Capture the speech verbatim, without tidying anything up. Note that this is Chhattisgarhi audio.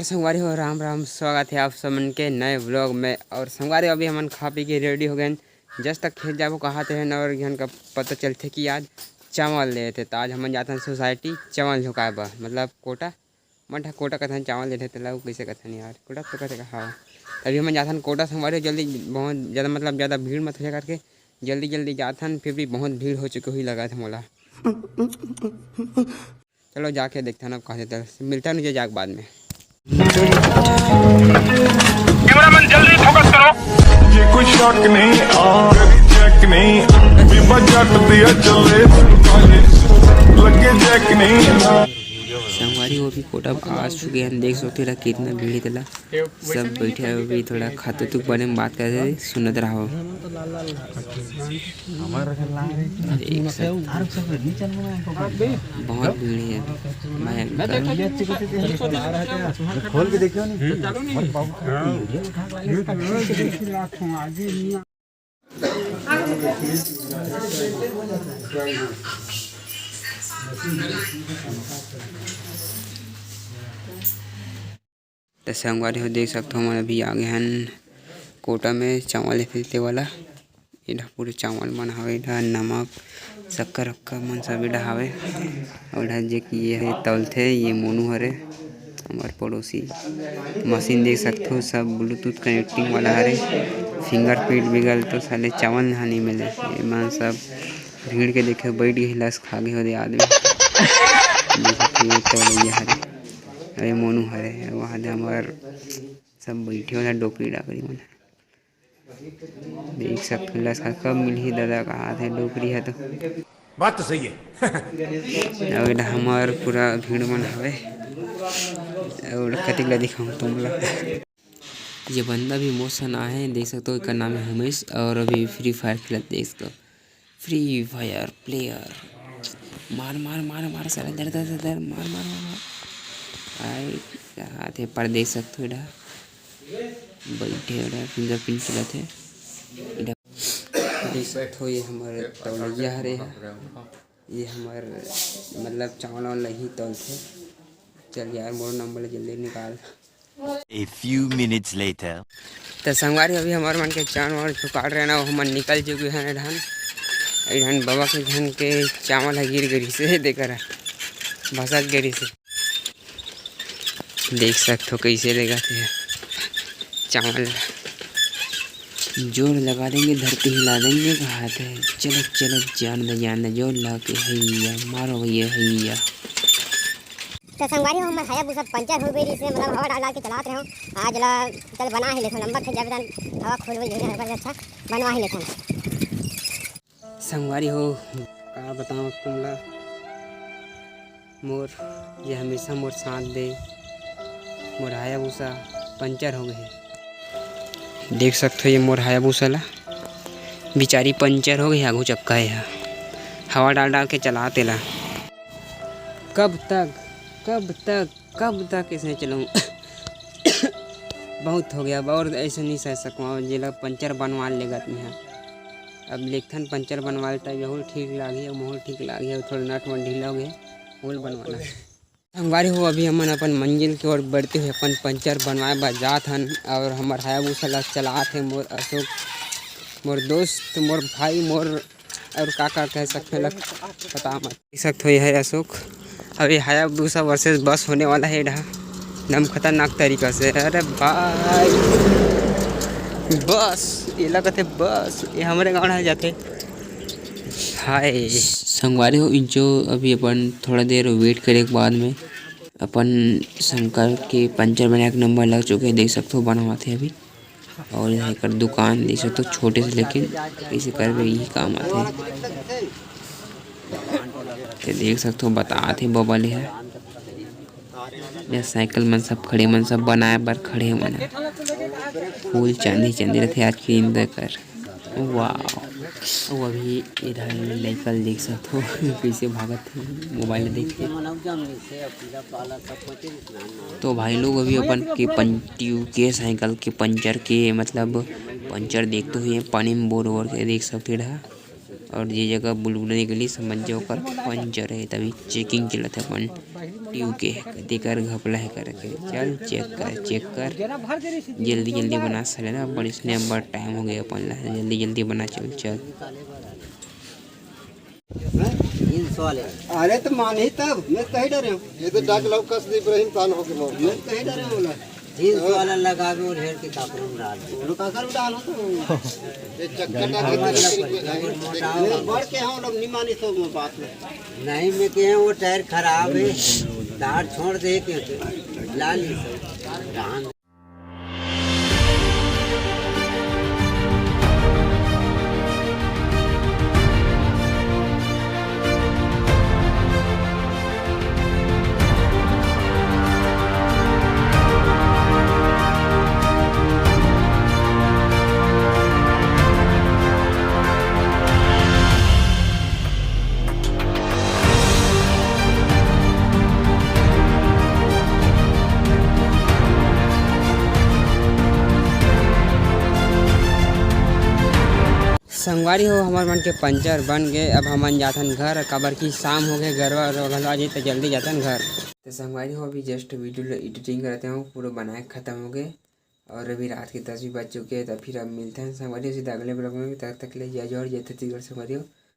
संगवारी हो, राम राम, स्वागत है आप सब मन के नए व्लॉग में। और संगवारी हो, अभी हमन खा पी के रेडी हो गए, जस्ट तक खेत जाबो कहात रहन और इहन का पता चलथे कि आज चावल लेथे, तो आज हमन जाथन सोसाइटी चावल झोंकाए बर, मतलब कोटा, मन हा कोटा कथन, चावल लेथे तेला अउ कइसे कथन यार, कोटा तो कथे का, हाँ। तभी हमन जाथन कोटा संगवारी हो, जल्दी, बहुत ज़्यादा, मतलब ज़्यादा भीड़ मत हो जाए करके जल्दी जल्दी जाथन, फिर भी बहुत भीड़ हो चुके हुई लगा था मोला। चलो जाके देखथन अब कहाँ से, मिलता नीचे जाके बाद में। कैमरामैन जल्दी फोकस करो। ये कोई शक नहीं, आ, चेक नहीं, बीबा जट दिया चले, लगे जैक नहीं। संगवारी हो, अभी कोटा आ चुके हैं, देख सकते हो कितना भीड़ है तेला। सब बैठे हैं अभी, थोड़ा खातू तुक बारे में बात कर रहे, सुनत रहो। देख सकते, बहुत भीड़ है, भयंकर। खोल के देखियो नहीं। त संगवारी हो, देख सकथो, हमन अभी आ गए हन कोटा में चावल लेते वाला। एडा पूरे चावल मन हवे, एडा नमक, शक्कर उक्कर मन सब एडा हवे। और एडा जे कि ये है तौलथे, ये मोनू हरे, हमर पड़ोसी। मशीन देख सकथो, सब ब्लूटूथ कनेक्टिंग वाला हरे। फिंगरप्रिंट बिगल तो साले चावल यहाँ नहीं मिले। ये मन सब भीड़ के देखे बैठ गए, लस खा गए होदे आदमी। देख सकथो, ये तौलइया हरे, अरे मोनू हरे, वहाँ दे हमर सब बैठे वाला डोकरी डाकरी मन। देख सकथो, लस खा कब मिलही दादा, कहा थे डोकरी है तो। बात तो सही है। अउ एडा हमर पूरा भीड़ मन हवे। अउ कतिक ला दिखाऊं तुमला। ये बंदा भी मोर सन आहे, देख सकते हो, एकर नाम है उमेश और अभी फ्री फायर खेलत, देख सकते हो, फ्री फायर प्लेयर। मार मार मार मार साला, दर दर दर दर, मार मार मार मार। आए, कहा थे पर देख सकते हो, एडा बैठे, एडा फिंगरप्रिंट चलत है। एडा देख सकते हो, ये हमर तौलैया हरे हा। ये हमर मतलब चावल वावल ही तौलथे। चल यार, मोर नंबर जल्दी निकाल। A few minutes later. त संगवारी, अभी हमर मन के चावल वावल झुकाल रहे ना, वो हमन निकल चुके हैं एडहन। एडहन बाबा के झन के चावल ह गिर गरी से, देख रहा, भसक गरी से। देख सकथो कैसे लेगा थे चावल। जोर लगा देंगे, धरती हिला देंगे, कहा थे। चलो चलो, जान दे जान दे, जोर लगा के हैया मारो भैया हैया। तो संगवारी हो, हमर हायाबुसा पंचर हो गई रहिसे, मतलब हवा डाल डाल के चलात रहे हो। आज ला चल बना ही लेथन, लंबा खेत जाबे तन हवा खोल होई जइसे, अच्छा बनवा ही लेथन। संगवारी हो, का बताओ तुमला, मोर, ये हमेशा मोर साथ दे, मोर हायाबुसा पंचर हो गए। देख सकते हो ये मोर हायाबुसा ला, बिचारी पंचर हो गई, आगू चक्का है, हवा डाल डाल के चला तेला। कब तक, कब तक, कब तक ऐसे चलाऊँ? बहुत हो गया, अब और ऐसे नहीं सह सकूँ। जेला पंचर बनवा लेगत में है, अब लेथन पंचर बनवा लेता, यहू ठीक लागी, मोहू ठीक लागी, थोड़ा नट वट ढीला हो गया, ओल बनवाना। संगवारी हो, अभी हमन अपन मंजिल के ओर बढ़ते हुए अपन पंचर बनवाए बर जात हन, और हमर हायाबुसा ला चलात हे मोर अशोक, मोर दोस्त, मोर भाई, मोर और का का कह सकते लग पता मत। देख सकते हो, ये है अशोक। अभी हायाबुसा वर्सेस बस होने वाला है, डहा एकदम खतरनाक तरीका से। अरे भाई, बस ये लगत है, बस ये हमारे गाँव आ जाते। हाय संगवारी हो, इंचो अभी अपन थोड़ा देर वेट करे के बाद में अपन शंकर के पंचर बना के नंबर लग चुके हैं, देख सकते हो, बनवाते हैं अभी। और यहाँ एकर दुकान देख सकते हो, छोटे से लेकिन कैसे करबे यही काम आते हैं। तो देख सकते हो, बतात हे बबा ले है। ये साइकिल मन सब खड़े, मन सब बनाए बर खड़े मन। फूल चांदी चांदी रहते आज के दिन कर। वाह, वो अभी इधर लइका ल देख सकत हो, कैसे भागत हे मोबाइल देख के। तो भाई लोग, अभी अपन के पंचर के साइकिल के पंचर के, मतलब पंचर देखते हुए पानी में बोर बोर के देख सकते रहा। और ये जगह बुलबुला निकली, समझ जाओ, ओकर पंचर है, तभी चेकिंग चलत है अपन। ट्यूब के हे, तेकर घपला हे करके। चल चेक कर, चेक कर, जल्दी जल्दी बना साले ना, अपन इसने बड़ टाइम हो गया अपन ला, जल्दी जल्दी बना, चल चल। तीन सौ वाले। अरे तो मान ही तब, मैं कहीं डरे हूँ। ये तो डाक लौकस दे इब्राहिम तान हो के मौत। मैं कहीं डरे हूँ बोला। तीन सौ वाला लगावे और हेर के काकरों में डाल दे। वो लोग काकर में डाल हो तो। ये चक्कर डाल के तेरे मोटा हो। बढ़ के हम लोग निमानी सौ में बात में। नहीं, मैं कहे वो टायर खराब है, तार छोड़ दे के ला ली सब। संगवारी हो, हमर मन के पंचर बन गए। अब हमन जाथन घर, काबर कि शाम हो गए, गरवा घलवा जी, तो जल्दी जाथन घर। तो संगवारी हो, अभी जस्ट वीडियो ल एडिटिंग करते हो, पूरा बनाए के खत्म हो गए और अभी रात के दस भी बज चुके हैं। तो फिर अब मिलते हैं संगवारी हो सीधा अगले ब्लॉग में। तब तक के लिए जय जोहार, जय छत्तीसगढ़ संगवारी हो।